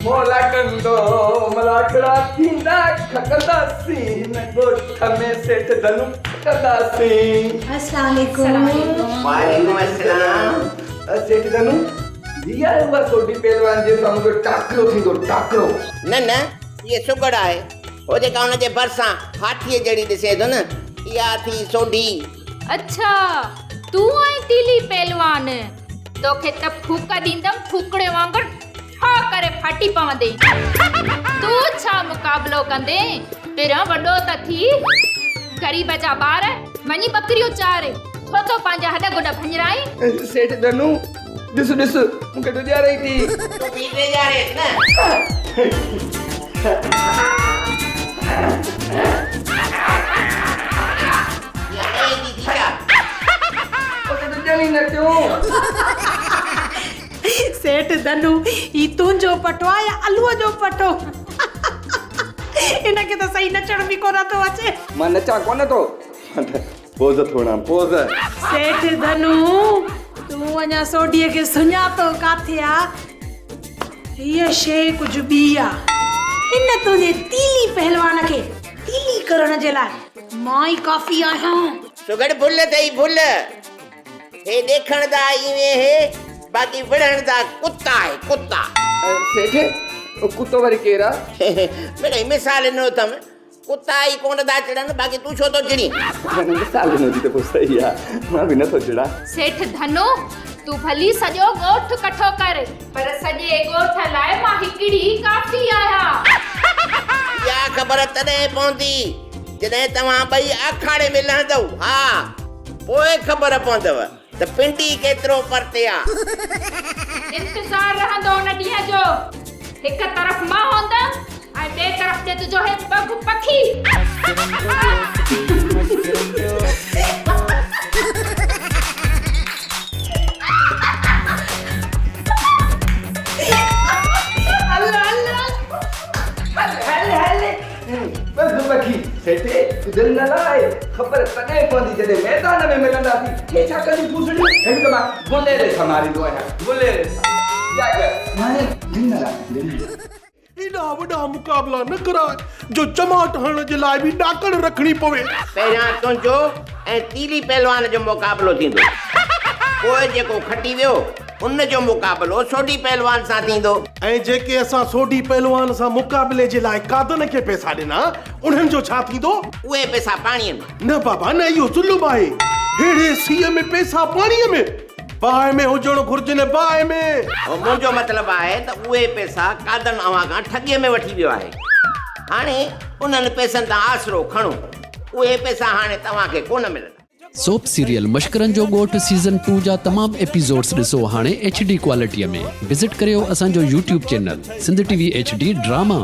مولا ڪندو ملاکڙا ٿيندا کٽنداسين هن ڳوٺ ۾ سيٺ ڌنو کٽنداسين. السلام عليڪم. وعليڪم السلام. سيٺ ڌنو هي آهي اها سوڍي پهلوان جنهن سان منهنجو ٽاڪرو ٿيندو ٽاڪرو. نه نه هيء سگهڙ آهي. هو جيڪا ان جي ڀرسان هاٿيء جهڙي ڏسين ٿو نه اها اٿي سوڍي. اڇا تون آهين تيلي پهلوان. توکي ته ڦوڪ ڏيندم ڦوڪڻي وانگر ٺاهه ڪري ڦاٽي پوندين. تون ڇا مقابلو ڪندين؟ پهريان وڏو ته ٿي. غريب جا ٻار، وڃي ٻڪريون چار. ڇو ٿو پنهنجا هڏ گوڏ ڀڃرائين؟ سيٺ ڌنو، ڏس ڏس، مون کي ڊيڄارئي ٿي. تون به ڊيڄاريس نه. اها نه ايندي ٿي ڇا؟ اتي ته ڄڻ ئي نه ٿيون. سيٺ ڌنو، هي تنهنجو پٽو آ يا الوء جو پٽو؟ هن کي ته صحيح نچڻ به ڪونه ٿو اچي. مان نچان ڪونه ٿو، مان ته پوز ٿو هڻان، پوز. سيٺ ڌنو، تون اڃا سوڍيء کي سڃاتو ڪاٿي آ؟ هيء شيء ڪجهه ٻي آ. هن تنهنجي تيلي پهلوان کي تيلي ڪرڻ جي لاء مان ئي ڪافي آهيان. سگهڙ ڀل اٿئي ڀل. هي ڏيکڻ دا ايوين هي باقي وڙهڻ دا ڪتا هي ڪتا. سيٺ ڪتو وري ڪير آ؟ مڙئي مثال ڏنو اٿم ڪتا ئي ڪونه ٿا چڙن باقي تون ڇو ٿو چڙين. مثال ڏنو ٿي ته پوء صحيح آ مان به نٿو چڙان. سيٺ ڌنو تون ڀلي سڄو ڳوٺ ڪٺو ڪر پر سڄي ڳوٺ لاء مان هڪڙي ئي ڪافي آهيان. اها خبر تڏهن پوندي جڏهن توهان ٻئي آکاڙي ۾ لهندؤ ها. پوء خبر پوندو ته پنڊي ڪيترو پرتي آ. انتظار رهندو ان ڏينهن جو. هڪ طرف مان هوندم ۽ ٻئي طرف تي تنهنجو هي ٻگهه پکي. هل هل هل. ٻڌ پکي، سيٺي، تون دل نه لاهه، خبر تڏهن پوندي جڏهن ميدان ۾ ملنداسين. هي ڇا ڪنديون ڦوسڙيون؟ هن ته مان گليري سان ماريندو آهيان، گليري سان. يا ته هاڻي دل نه لاهه، دل نه لاهه. ايڏا وڏا مقابلا نه ڪراء جو چماٽ هڻڻ جي لاء به ڏاڪڻ رکڻي پوي. پهريان تنهنجو ۽ تيلي پهلوان جو مقابلو ٿيندو. پوء جيڪو کٽي ويو، ان جو مقابلو سوڍي پهلوان سان ٿيندو. ۽ جيڪي اسان سوڍي پهلوان سان مقابلي جي لاء قادن کي پئسا ڏنا، انهن جو ڇا ٿيندو؟ اهي پئسا پاڻيء ۾. نه بابا نه، اهو ظلم آهي. ههڙي سيء ۾ پئسا پاڻيء ۾؟ باهه ۾ هجڻ گهرجن، باهه ۾. منهنجو مطلب آهي ته اهي پئسا قادن اوهان کان ٺڳيء ۾ وٺي ويو آهي. هاڻي انهن پئسن تان آسرو کڻو. اهي پئسا هاڻي توهان کي ڪونه ملندا. سوپ سيريل مشڪرن جو ڳوٺ سيزن ٽو جا تمام ايپيسوڊس ڏسو هاڻي ايڇ ڊي ڪوالٽي ۾ وزٽ ڪريو اسان جو YouTube channel Sindh T V H D drama.